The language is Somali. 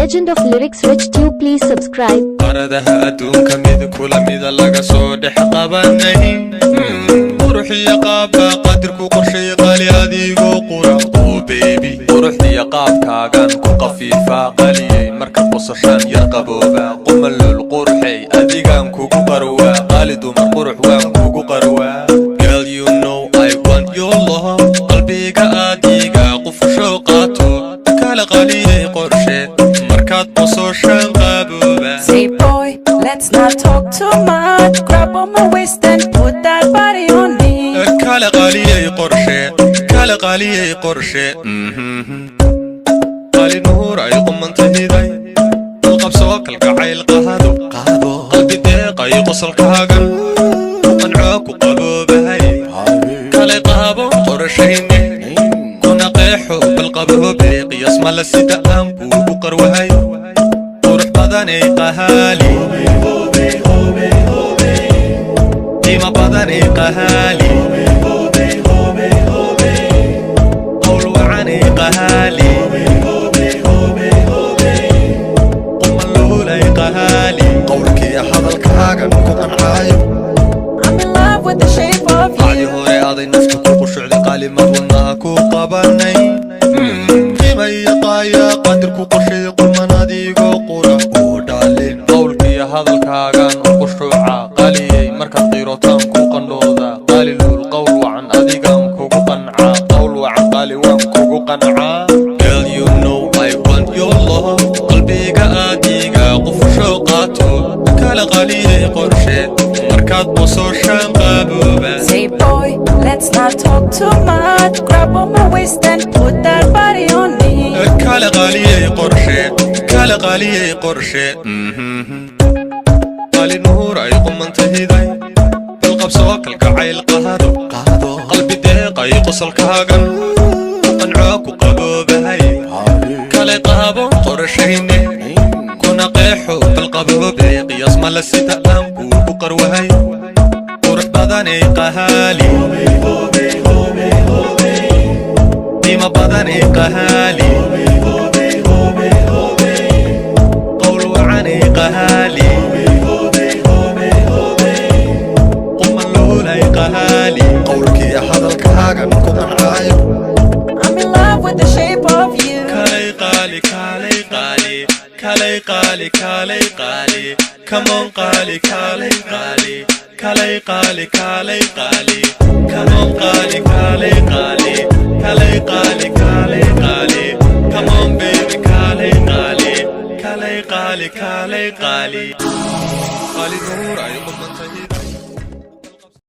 Legend of Lyrics Rich Tube, please subscribe. Qaradaha adduunka mid kula mida laga soo dhex qabanay. Quruxiyo qaabba qadirku qorshay, qaali adigoo qura, oh baby. Quruxdiyo qaabkaagan ku qafiifaa, qaliyay, marka qosashaan yar qabooba. Qumalul qurxay, adigaan kugu qarwaa. Qaali dumar, qurux waan kugu qarwaa. Girl, you know I want your love. Qalbiga adiga qufusho qaato. Kala qaliyay qorshe, markaad qososhaan qabooba. Say, boy, let's not talk too much. Grab on my waist and put that body on me. Kala qaliyay qorshe, kala qaliyay qorshe. Qali nuur ay qumantahiday, dalqabsoo kalgacayl qaado, qaado. Qalbi deeqay qosolkaagan ku qancoo ku qaboobahay. Kale qaabo qorshayne, kuna qeexo balqaboobe. Qiyas mala sida aan kuugu qarwahay. Qurux badanay qahaali, qiimo badanay qahaali, qowl wacanay qahaali, qumaluulay qahaali. Qowlkii hadalkaagan ku qancaayo. I'm in love with the shape of Bacdi you. Hore aday nafta ku qushucday, qaalimad wadnaha ku qabanay. Qiimaya qaaya qadirku qorshay, quman adigoo qura oo dhaalin. Qowlkiiyo hadalkaagan u qushuuca, qaliyay, markaad qiirotaan ku qandhooda. Qaaliluul, qowl wacan adigaan kugu qancaa. Qowl wacan, qaali, waan kugu qancaa. Girl, you know I want your love. Qalbiga adiga qufusho qaato. Kala qaliyay qorshe, markaad qososhaan qabooba. Say, boy, let's not talk too much. Grab on my waist and put that body on me. Kala qaliyay qorshe, kala qaliyay qorshe. Qali nuur ay qumantahiday, dalqabsoo kalgacayl qaado, qaado. Qalbi deeqay qosolkaagan ku qancoo ku qaboobahay. Kale qaabo qorshayne, kuna qeexo balqaboobe. Qiyas mala sida aan kuugu qarwahay. Qurux badanay qahaali, qiimo badanay qahaali, qowl wacanay qahaali, qumaluulay qahaali. Qowlkii hadalkaagan ku qancaayo. I'm in love with the shape of you. Kalay qaali, kalay qaali, kalay qaali, kalay qaali. Come on, qaali, kalay qaali, kalay qaali, kalay qaali. Come on, qaali, kalay qaali, kalay qaali, kalay qaali. Come on, baby, kalay qaali, kalay qaali, kalay qaali. Qaali nuur ay qumantahay.